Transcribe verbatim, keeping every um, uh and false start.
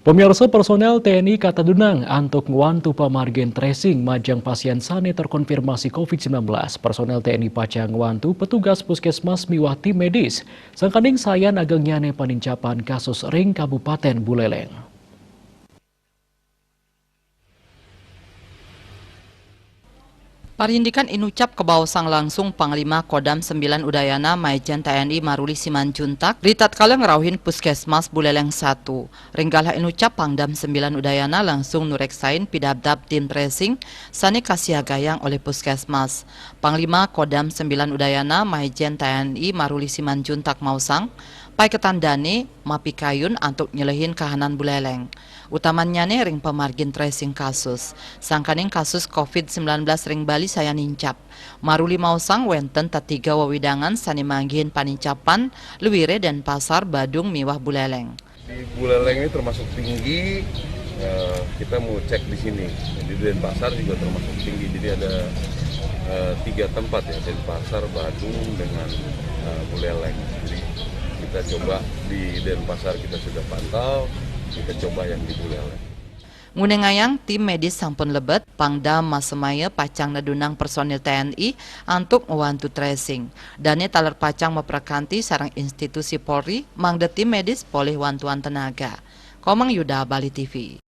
Pemirsa, personel T N I katadunang antuk ngwantu pamargin tracing majang pasien sane terkonfirmasi covid sembilan belas. Personel T N I pacang ngwantu petugas puskesmas miwah tim medis, sangkaning sayan agengnyane panincapan kasus ring Kabupaten Buleleng. Parindikan inucap kabaosang langsung Panglima Kodam sembilan Udayana Maijen T N I Maruli Simanjuntak, ritatkala ngrauhin Puskesmas Buleleng satu. Ring galah inucap Pangdam sembilan Udayana langsung nureksain pidabdab tim tracing sane kasiagayang olih Puskesmas. Panglima Kodam sembilan Udayana Maijen T N I Maruli Simanjuntak maosang, paiketan dane mapikayun antuk nyelehin kahanan Buleleng. Utamannyane ring pamargin tracing kasus. Sangkaning kasus covid sembilan belas ring Bali sayan nincap. Maruli maosang wenten tetiga wewidangan sane manggihin panincapan, luire Denpasar, Badung miwah Buleleng. Di Buleleng ini termasuk tinggi, eh, kita mau cek di sini. Jadi Denpasar juga termasuk tinggi. Jadi ada, eh, tiga tempat ya, Denpasar, Badung, dengan, eh, Buleleng. Jadi kita coba di Denpasar kita sudah pantau, kita coba yang di Buleleng. Nguningayang tim medis sampun lebet, Pangdam masemaya pacang nedunang personil T N I antuk ngwantu tracing. Dane taler pacang maprakanti sareng institusi Polri mangda tim medis polih wantuan tenaga. Komang Yuda, Bali T V.